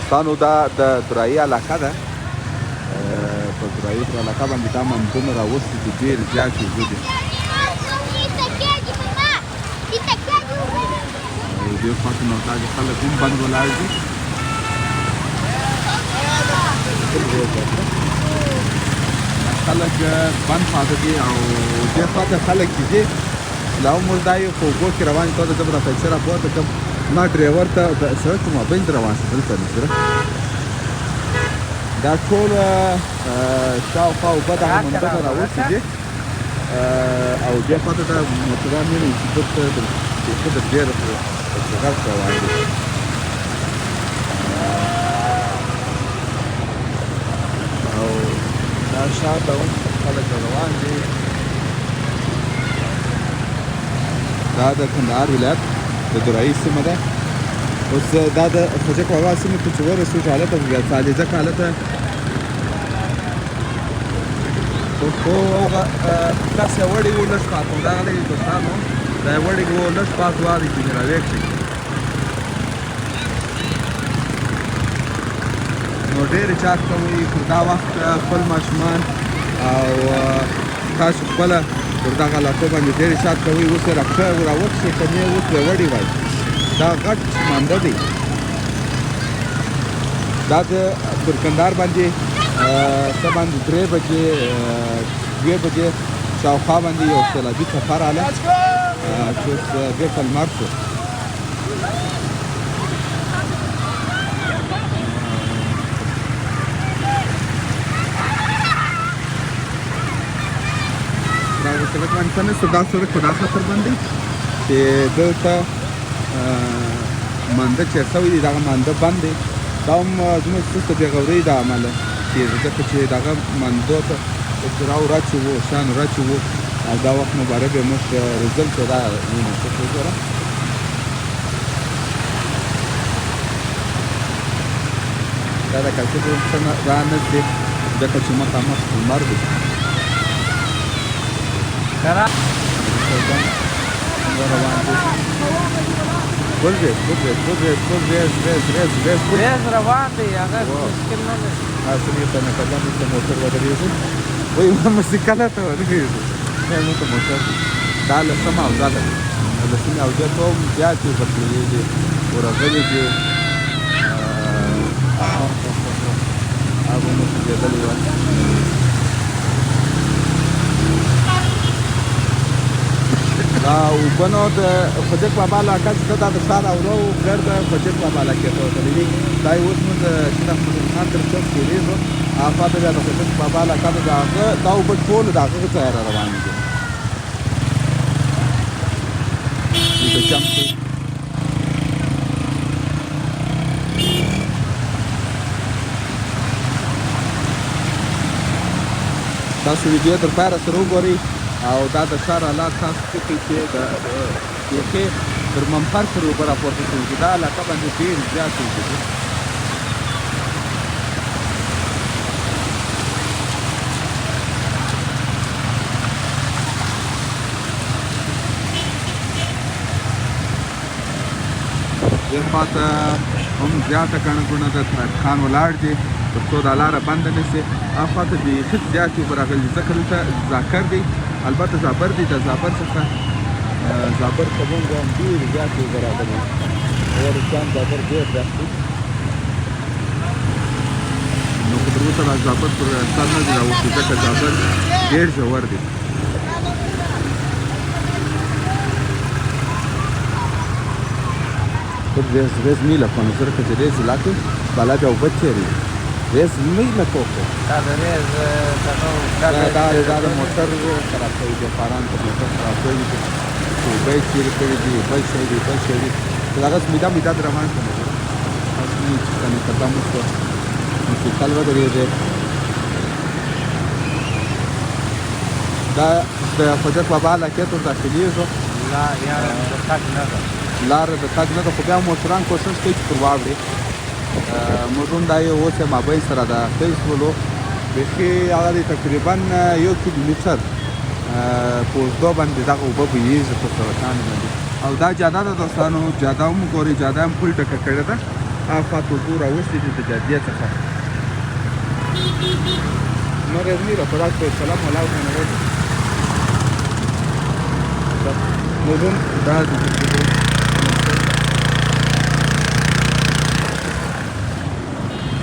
دوستانو دا د درایي علاقه ده. په درایي پر علاقه باندې دا مندونه راوستي دي، ډېر زیاتې اوبه دي. او دې خوا ته نو داسې خلک هم بند ولاړ دي. خلک بند پاته دي او دې خوا ته خلک چې ځي لا هم موږ دا یو په اوبو کې روان یو. ته زه به دا پیسې راپورته کړم. ما ډریور ته د سړک په مابین روان شه دلته نشته. دا ټول شاوخوا اوبه دغه مندونه راوستي دي او دې خوا ته دا موټران وینئ چې دلته بیخي د ډېر غرق روان دي. او دا شاته هم خلک روان دي. دا د کندهار ولایت د درایي سیمه ده. اوس دا د خجک بابا سیمې ته چې ورسېږو هلته بیا څالیزک هلته خو هغه کس یې وړی و لږ پاتې و، راغلی دوستانو دا یې وړی و لږ پاتې واری چې راویښ شي. نو ډېر چاک کوئ پر دا وخت خپل ماشومان او تاسو خپله پر دغه علاقو باندې ډېر احتیاط کوئ. اوس یې راکښه راوکښې که نه اوس یې وړي وای. دا غټ مانده دی. دا د پر کندهار باندې څه باندې 3 بجې 2 بجې شاوخوا باندې یو سیلابي څپه راغله چې اوس بېرته لمر شو. دا سړک باندې څه نشته. دا سړک په دا خاطر باندې چې دلته مانده چېر شوی دی، دغه مانده بند دی. دا هم زموږ سسته بېغورۍ د امله کېږي، ځکه چې دغه ماندو ته اختراع راچې وو، شیان راچې وو او دا وخت مبارک یې موږ رزلټ یې دا وینو. څه وګوره دا د کاچې څه را نه ځي، ځکه چې مخامخ لمر دی. روان دي. ګل ریز ګل ریز ګل ریز ګل ریز ریز ریز ریز ګل ریز روان دی. هغه مشکل نه دی. هسې ته نه کله موږ ته موټر ودرېږو، وایي موسیقله ته ودرېږو. موږ ته موټر دا لسمه حوزه ده. لسمې حوزې ته هم زیاتې اوبه تللې دي، ورغلي دي. هغه مو سوځېدلی وه. دا اوبه نو د خجک بابا علاقه چې ده، دا د ښار اوره و ګرده خجک بابا علاقې ته وتلې دي. دا یې اوس موږ د شیر احمد خان تر چوک تېرېږو، هغه خوا ته بیا د خجک بابا علاقه ده. د هغه دا اوبه ټول د هغه ځایه را روانې دي. دلته جمپ دی. تاسو ویډیو تر پایه راسره وګورئ او دا د ښار حالات تاسو ټکي چې د بیخي تر ممپر پورې اوبه راپورته شوي دي. دا علاقه باندې ډېر زیات اوبه دي. دې خوا ته هم زیاته ګڼه ګوڼه ده. ترافیکان ولاړ دي تر څو دا لاره بنده نه شي. هاخوا ته بیخي زیاتې اوبه راغلي دي، ځکه دلته زاکر دی، البته زابر دی. د زابر څخه زابر ته مونږ هم ډېرې زیاتې اوبه راغلي دي. ورستان زابر ډېر ډک دی، نو خو تر اوسه لا زابر پر سر نه دی راوښتي، ځکه زابر ډېر ژور دی. خود ریز ریز میله کنه، ځکه چې ریز لاکې بالا بیا اوبه تېرې ریز میله کوکو. دا د ریز دغه دا دا د موټر خراب شوی دی، فاران ته موټر خراب شوی دی، اوبه یې تېرې کړې دي، بل شی دی، بل شی دی. دغه میده میده روان کړه، هسې نه چې کنه قدم وشو موسیقل ودرېږي. دا د خجک بابا علاقې ته داخلېږو. لا یاره د تګ نه ده، لاره د تګ نه ده، خو بیا موټران کوشش کوي چې پر واوړي. موږ هم دا یو اوس یې مابین سره داخل شولو. بیخي هغه دی تقریبا 1 کیلومتر په اوږدو باندې دغه اوبه بهیږي پر سړکانو باندې. او دا جاده ده دوستانو، جاده هم ګورئ، جاده هم پل ډکه کړې ده. اخوا ته اوبه راوستي دي د جادې څخه. نور میره په داسې سلام ولاړ نه وایي. نور دا د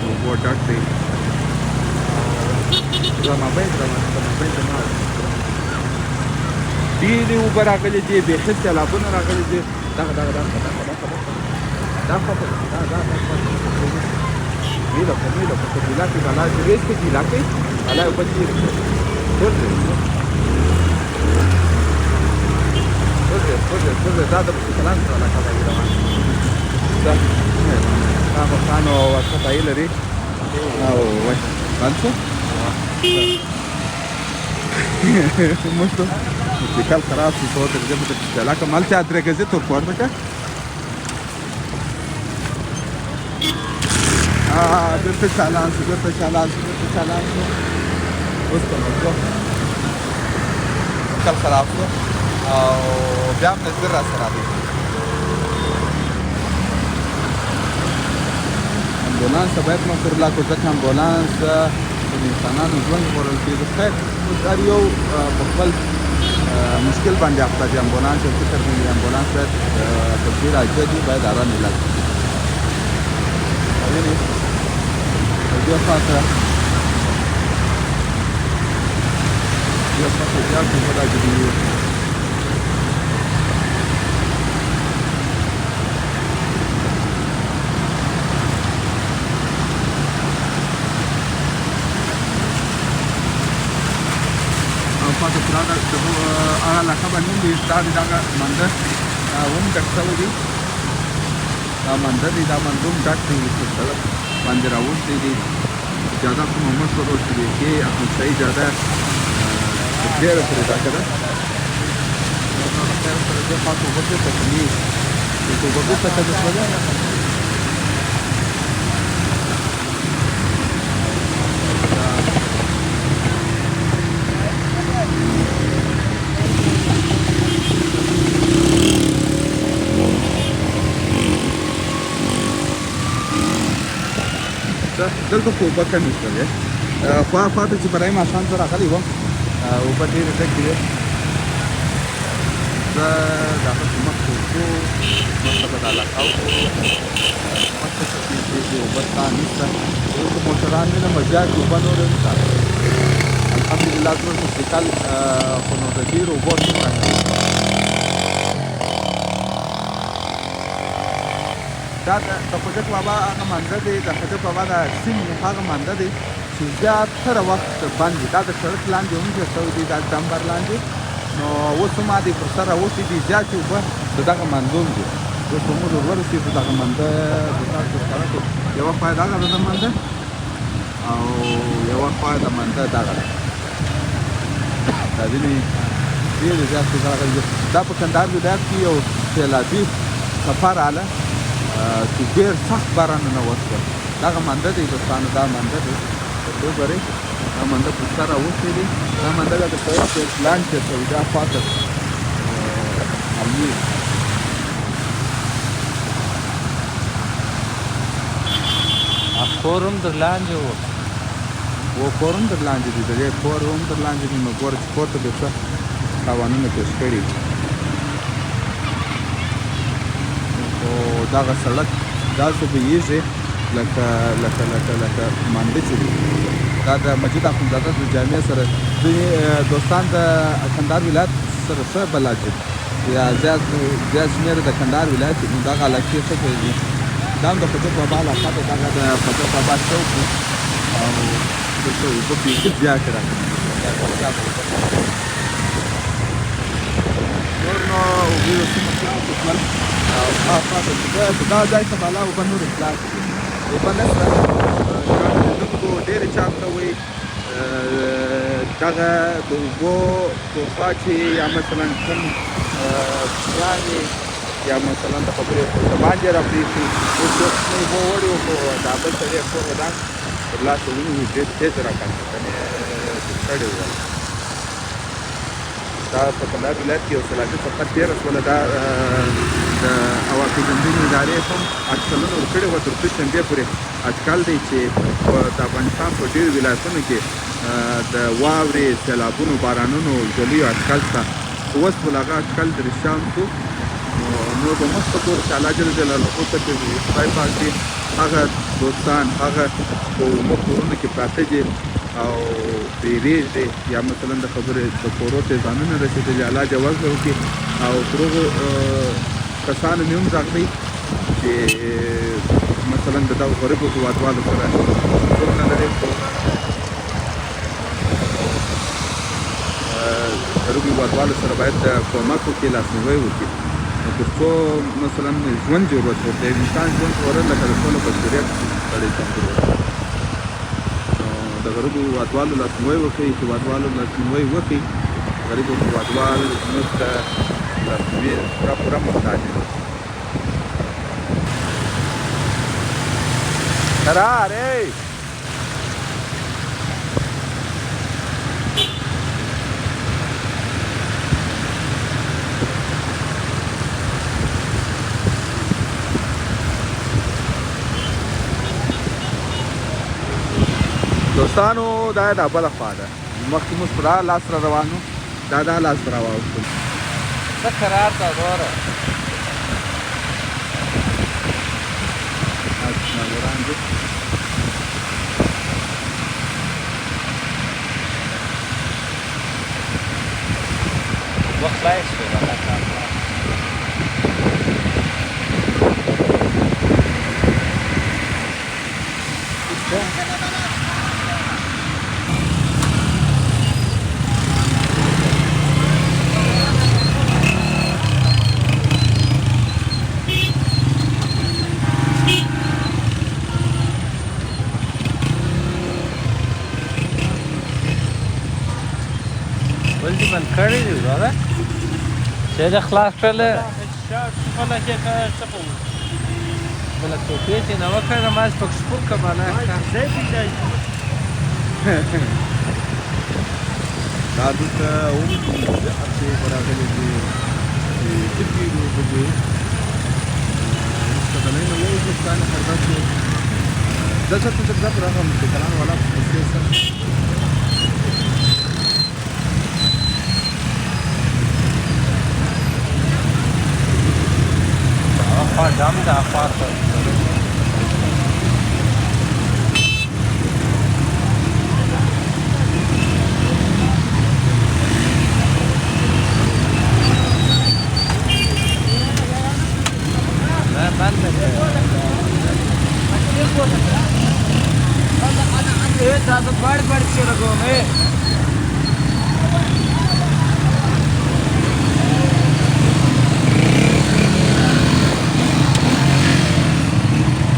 اوبو ډک دی. زما باید زما ډېرې اوبه راغلې دي، بیخي سیلابونه راغلي دي. دغه دغه دغه دغه دغه دا خواته دا دا میله په میله په ګیلا کې بالا ریس کې ګیلا کې بالا اوبه تېرې کړې. ټول دا د کلان سره علاقه باندې روان دا هغه خانو وارخطایي لري او وای بند شو. موږ موتوسیکل خراب شو، څو درجه به درته علاقه مال چا درې ګزې تور پورته که بیرته چالان شو، بیرته چالان شو، بیرته چالان شو. اوس په موضوع کل خراب شو او بیا هم نظر را سره دی. امبولانس ته باید مخ ورلا کړو، ځکه امبولانس د انسانانو ژوند ژغورل کېږي. خیر اوس هر یو په خپل مشکل باندې اخته دی. امبولانس یو فکر دی، امبولانس باید په ډېر عاجل دی، باید آرام علاج کړي. وینئ دې خوا ته دې خوا ته زیات اوبه راغلي دي. خوا ته پوره هغه علاقه باندې هم دا دی، دغه منده هم ډک شوی دی. دا منده دی، دا منده هم ډک دی، چې سړک باندې راوښتی دی. جاده کومه مشهوره چې بیخي احمدشاهي جاده ډېره پرې ډکه ده. خیر سره دې خوا ته اوبه بېرته کمېږي، دلته اوبه بېرته کمې شولې. دلته خو اوبه کمې شولې. خوا خوا ته چې برای ماښام زه راغلی وم، اوبه ډېرې ډکې وې. زه د هغه په مخ ته ورتلو، مخته به د علاقه وکړو، مخته څه پېښېږي، اوبه ستا نشته. دلته موټران وینم زیاتې اوبه نورې هم شته. الحمدلله زموږ موټرسایکل خو نو د ډېرو اوبو څومره دا د خجک بابا هغه منده دی، د خجک بابا د سیند هغه منده دی چې زیاتره وخت بند دی. دا د سړک لاندې هم جوړ شوی دی، دا ډمبر لاندې. نو اوس هم دې پر سر راوښتي دي، زیاتې اوبه د دغه مندو هم دي. اوس به موږ ور ورسېږو دغه منده د تاسو ښکاره کړو. یوه خوا دغه ده د منده او یوه خوا د منده دغه ده. دا وینئ ډېرې زیاتې اوبه راغلي دي. دا په کندهار ولایت کې یو سیلابي سفر راله چې ډېر سخت بارانونه وشول. دغه منده دی دوستانو، دا منده دی ورته وګورئ. دا منده پر سر راوښتی دی. دا منده د سړک لاندې تېر شوی، دا خوا ته معلومېږي. کور هم در لاندې و. و کور هم در لاندې دی، د دې کور هم در لاندې دی. نو ګوره چې کور ته به څه تاوانونه پېښ کړي. خو دغه سړک داسې بهیږي لکه لکه لکه لکه مانده چې دی. دا د مجید اخندزاده د جامع سره ځینې دوستان د کندهار ولایت سره ښه بلد دي، یا زیات زیات شمېر د کندهار ولایت دي، نو دغه علاقې ښه پوهېږي. دا هم د خجک بابا علاقه ده، دغه د خجک بابا چوک دی او دلته اوبه بیخي زیاتې راغلي دي. نور نو اوبه یو څه مخکې شول او خوا ته چې دا ځای ته بالا اوبه نورې خلاصې دي، اوبه نشته. ګرانو ډېرې چاپ کوئ. دغه د اوبو توفا چې یا مثلا کوم کوچنیان یا مثلا د خبرې خو د باندې را پرېښي. اوس یو کوچنی اوبه وړي خو دا بل سړی کور ودان تر لاسه ونیو، ډېر تېز راکړ، کنې کړی وه. دا په کندهار ولایت کې یو سیلابي څپه تېره شوله. دا د هوا پېژندنې ادارې هم اټکلونه ورکړي وه، تر دوشنبې پورې اټکل دی چې د افغانستان په ډېرو ولایتونو کې د واورې، سیلابونو، بارانونو، ږلیو اټکل شته. خو اوس ول هغه اټکل د رښتیا هم شو. نو نور به موږ ته ګورو چې الله جل جلاله ته خدای پاک دې هغه دوستان هغه په اومه کورونو کې پراته دي او بیریږي یا مثلا د خبرې د کورو ته ځانونه رسېدلي، الله دې وزله وکړي. او تر هغو کسانو مې هم غږ دی چې مثلا د دغو غریبو هېوادوالو سره څوک نه لري، خو غریبو هېوادوالو سره باید کومک وکړي، لاسنیوی وکړي، نو تر څو مثلا ژوند جوړ وشو. د یو انسان ژوند ژغورل لکه د ټولو بشریت سړی ژوند ژغورل. نو د غریبو هېوادوالو لاسنیوی وکړئ، هېوادوالو لاسنیوی وکړئ. غریبو هېوادوال موږ ته لاسنیوي پوره پوره محتاج دي. قرار ای دوستانو، دا د بله خوا ده. مخکې موږ په دا لاس را روان وو، دا دا لاس ته راواوښتل. څه قرار ده وروره؟ ناظران دي. اوبه خلاص شوې. بل دې بند کړی دی وروره؟ چې دې خلاص کړله بله ټوپې چې نه وکړه، ما پکې شپون که بلا. دا دلته هم زیاتې اوبه راغلې دي، بیخي ډېرې اوبه دي. وروسته د لۍ نه ووځو، خدای نه خرده چې ځه ځه ته ځه پر هغه موټرسایکلان والا پسې شه. خوا ډم ده، خوا ته بنده ده.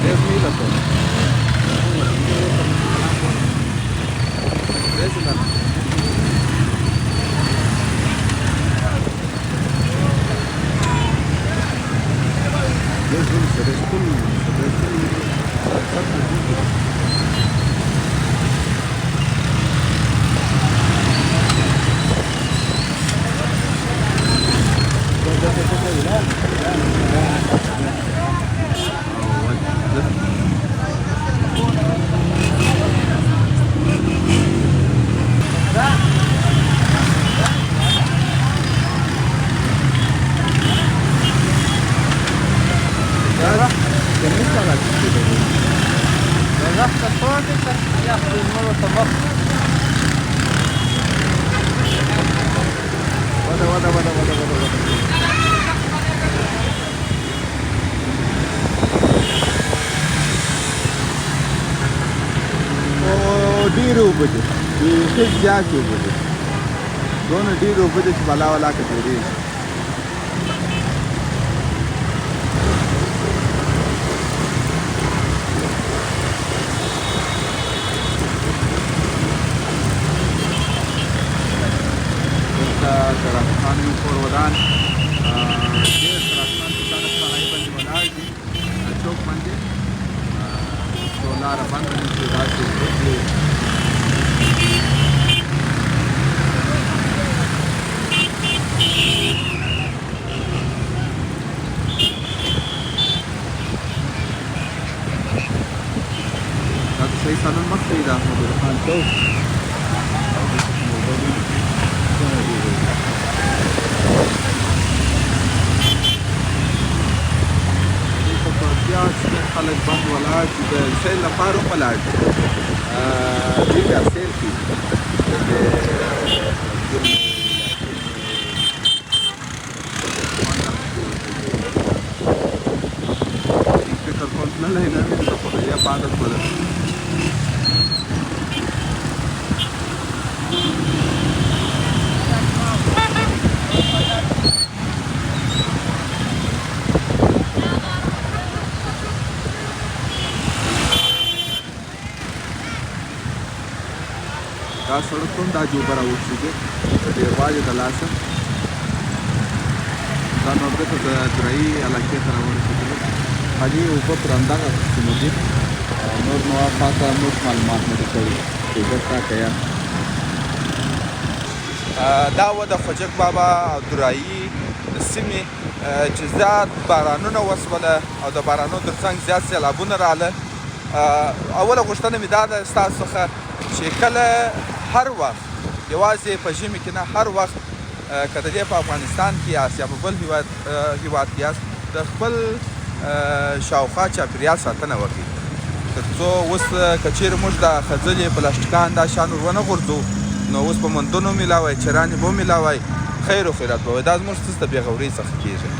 ډېر میله کوم. وده وده وده وده وده وده. او ډېرې اوبه دي، بیخي زیاتې اوبه دي، دونه ډېرې اوبه دي چې بلا ولاکه تېرېږي. دلته صرافخان مې کور ودان، ډېر صرافخان په سړک باندې ولاړ دي، چوک باندې، څو لاره بنده نه شي، داسې اوبه دي. د شاهي سالون مخ ته د احمد ولي خان چوک او دلته کومه اوبه ویني څومره ډېرې اوبه. دلته په زیات شمېر خلک بند ولاړ دي، د سیل لپاره هم ولاړ دي. دوی بیا سیل کوي د دې رنګونو، خوند اخلي. فکر کوم تللی نه وي، خو یې پاتې شوله. دا سړک هم دا جوبه راوښتې دي د ډېروالي د لاسه. دا نو بیرته د درایي علاقې ته راورسېدلو. خالي اوبه پر همدغه سیمه دي، نور نو خواته موږ معلومات نه دي کړي چې اوبه شته که یا. دا و د خوجک بابا او درایي سیمې چې زیات بارانونه وسوله او د بارانو ترڅنګ زیات سیلابونه راغله. اوله غوښتنه مې دا ده ستاسو څخه چې کله هر وخت، یوازې په ژمي کې نه، هر وخت که د دې په افغانستان کې یاست یا په بل هیواد کې یاست، د خپل شاوخوا چاپیریال ساتنه وکړئ، تر څو اوس که چیرې موږ دا خځلې پلاستیکان دا شیان ور ونه غورځو نو اوس به مندونو ملاوی، چرانې به ملاوی، خیر و خیرات به وای. دا زموږ څه د بېغورۍ څخه کېږي.